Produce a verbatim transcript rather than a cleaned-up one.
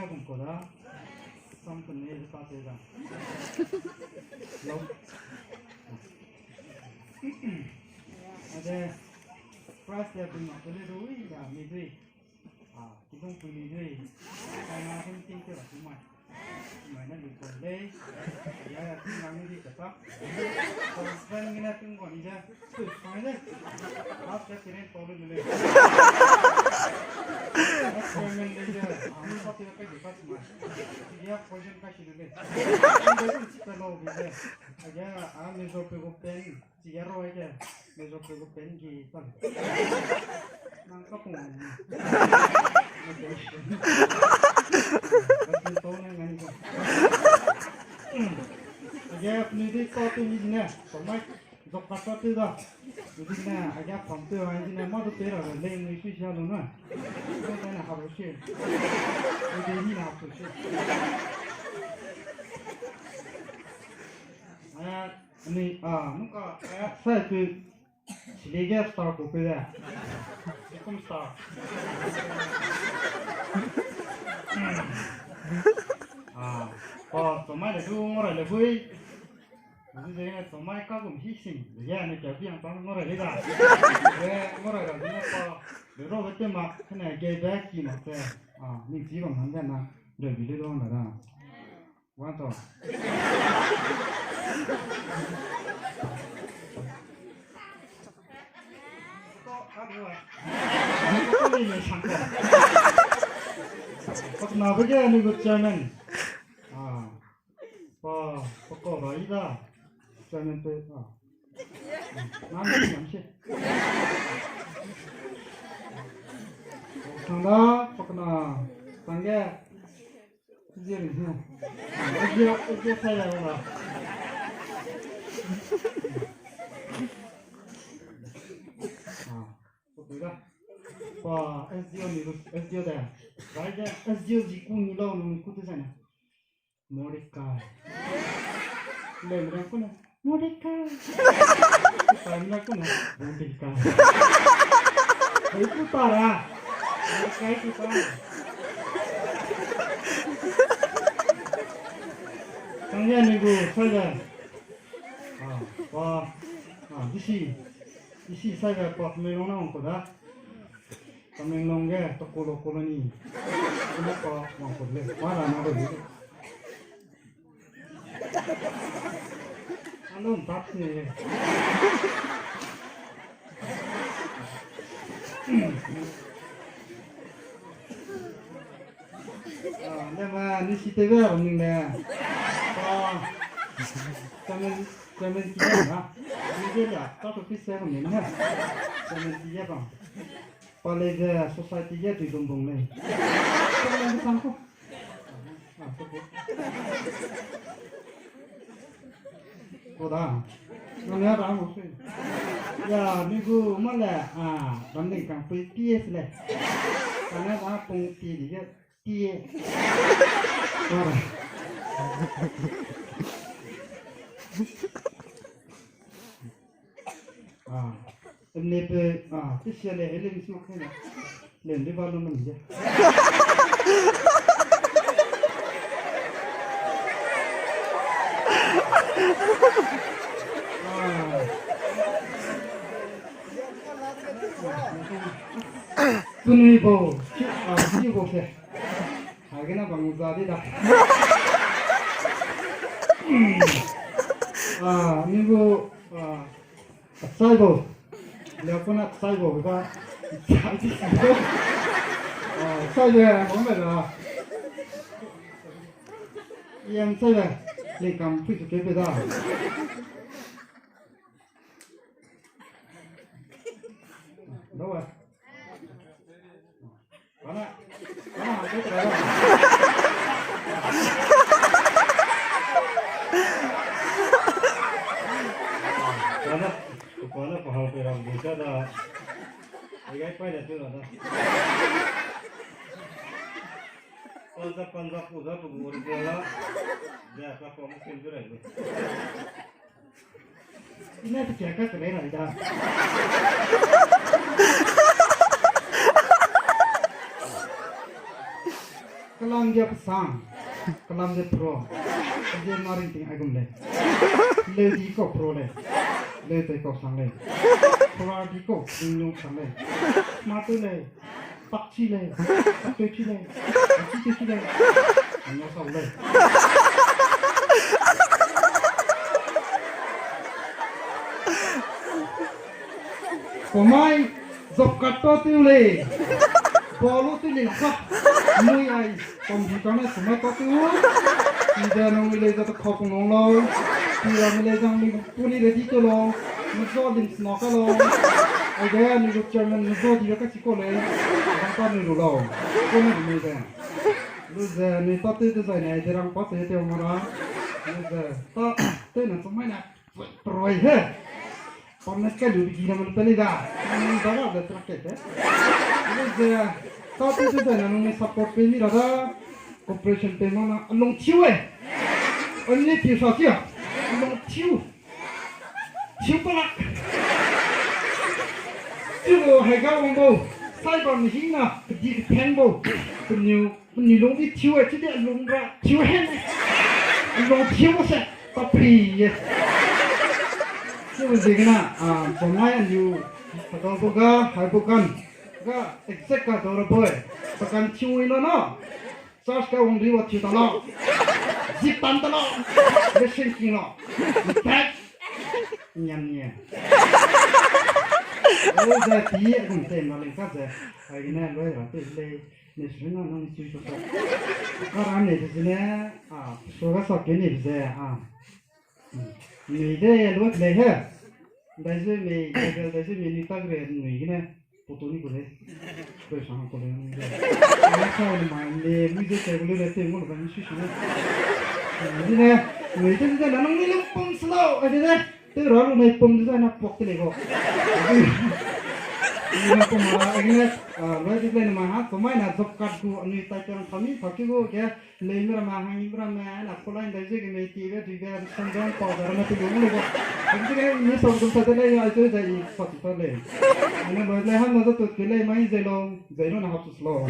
Kum ko da, sam kun ne de pa te da. Lo. Ade, price ya bin ma ko le do wi da mi dui. Ah, kidong pui ni dui. Kai na kum ting te da kum mai. Mai na lu ko le. Ya, ya, ting na mi dui ka ta. Ko friend ni na ting ko ni da. Tui fine. Last year keren tau lu le. Last year men le ya. Ang sa te kai de ka tumai. Ya, poison ka shi le. Ang da kum chi ka lo bi le. Aga, ang ne zo pe go pen. Chi ya ro ai ke. Ne zo pe go pen ki tan. Nang ka pung. Ne zo. Ka pen tau ne ngan ko. Aga, ni de tau te ni ne. Tau mai. Zok ka sa te da. Udi ne, aga pam te wa, udi ne, ma du te ra, le, le, nui sui sia lu na. Zok ne, ha lu si. Udi ni na ha lu si. Ah, ni, ah, nu ka, eh, sai tu, sili ge star ko pe de. Kum star. Ah, pa, to mai le du, mo ra le bui. Zi ze ne, to mai ka gum hi sing, ze ya ne kia biang tang ngora le da. Ze ngora da ze ne pa, le ro ge te mak, kene ge be ki mak ze. Ah, ni zi bam han de na, le bi le do na da. Wan to. Ko ka ni me sang ko. Pak na be ge ni gu chairman. Ah. Pa, pa kau ra i da. Chairman pe, ah. Nang ni nang shi. Sang da, pa kena, sang ge. Zi ri zi. Zi, zi sai da la. Ah, pa pe da. Pa, S D O ni, S D O da. Bai ge, S D O zi ku ni lau, ni ku te sai na. Mordecai. Lemra kuna, Mordecai. Kutarina kuna, Mordecai. Hei kutara. Mordecai kutar. Kangya ni gu, saja. Ah, pa. Ah, disi. Disi saja pa, me nong na ko da. Tamenglong ge, Tokolo Colony. Kuma pa wang ko le, pa ra na ro le. Alon tap ne. Ah, le ma, ni si te be ro ning le. Pa. Kamen, kamen ki na. Ni ge ya, ta to pis se ro ning na. Kamen ki ya ba. Pa lei ze society ge dui dum bung lei. Ko lei sang ko. Ah, ko ko. Ko da. Nang ya da mo se. Ya, mi gu ma le, ah, dam ding kang pui P S le. Kana da pung ti di ge ti. Ko da. Ah, em ne pe, ah, ti sia le, ele mi smak kai na. Le, ndi ba lo nang je. Ah. Tunui bo, chi, ah, chi bo se. Hagena bang za di da. Ah, ni bo, ah, Achaibo. Liakuna achaibo ga. Achaibo, bang be da. Ian chaibo. Lingkam pui su ke pe da. Dawa. Kana, kana, hangke tera da. Kana, kana pa hau pe ram bu sa da. Ai gai pai da tu da. Punjab, Punjab pu da pu gu ri da. Da ka pa mu kin du rai. Ina pe kia ka kere rai da. Tang dia pesang, kelam de pro, je maring ting aigum lei. Leu di kau pro lei, leu tei kau sang lei. Pro di kau ding lung sang lei. Ma tei lei, pak chi lei, pak tei chi lei, pak chi tei chi lei. Nya sau lei. Pamai, job card to teu lei. Balo teu lei ka. Nui ai, pam di ka na sumai to teu. Ida nang mi lei za ta khau pung long lo. Ida mi lei zang mi puni ready to lo. Mi zo lim sna ka lo. Ida mi lo chairman mi zo di ka chi ko lei. Ba ta mi lo lo. Ko na mi de. Lu ze mi ta teu de zai ne de rang pa se teu mara. Lu ze ta teu na sumai na. Peroi he. Pam ne kai lu bigi na melu peli da. Ni da da da tra ke te. Ni ze, ta tu tu da na nung ne support pe mi ra da. Cooperation pe ma na alung tiu e. Only tiu sa tiu. Alung tiu. Tiu pa la. Tiu bo hai ga wang bo. Sai ba mi hing na, kedi ke theng bo. Keniu Ni lung di tiu e, chi di lung ra, tiu he ne. Lung tiu se, pa pri ye. Tiu ziegene, a, zongai a niu, pa dau bo ga, hai bo gan. Ga, exact ka dau ra bo e. Pa gan tiu i lo no. Church ka wang ri wa tiu ta lo. Zip tan ta lo. Listen ki lo. Back. Nyam nye. O ze ti, a gum te ma ling ka ze. Ai ne, loi ra te le. Ni sui na nang sui to sa. Kara ne de zene, a, so ga sa ke ne de ze, a. Ni de lo le he. Dai ze me, dai ze, dai ze me ni tag re ni gene. Poto ni ko le. Ko sa ko le ni de. Ni sa ni ma le, mi ze ke le te mo ba ni sui sui. Ni ne, ni de de na nang ni le pom slow, a de de. Te ra lu nei pum design na pok te lei go. Ni na pum ra, agnes, a, loi di lei na ma ha, ko mai na job card gu, anui tai tang thami, thaki gu ke, lei mera ma, hangi mera ma, na ko line dai ze ge mei ti ge, dui ge, sandang pau da, na te lu lei go. Agnes ge, ni sa gu sa te lei, ai te zai, sa ti ta lei. Ana loi lei han na za tu ke lei, mai zai lo, zai lo na hap tu slow.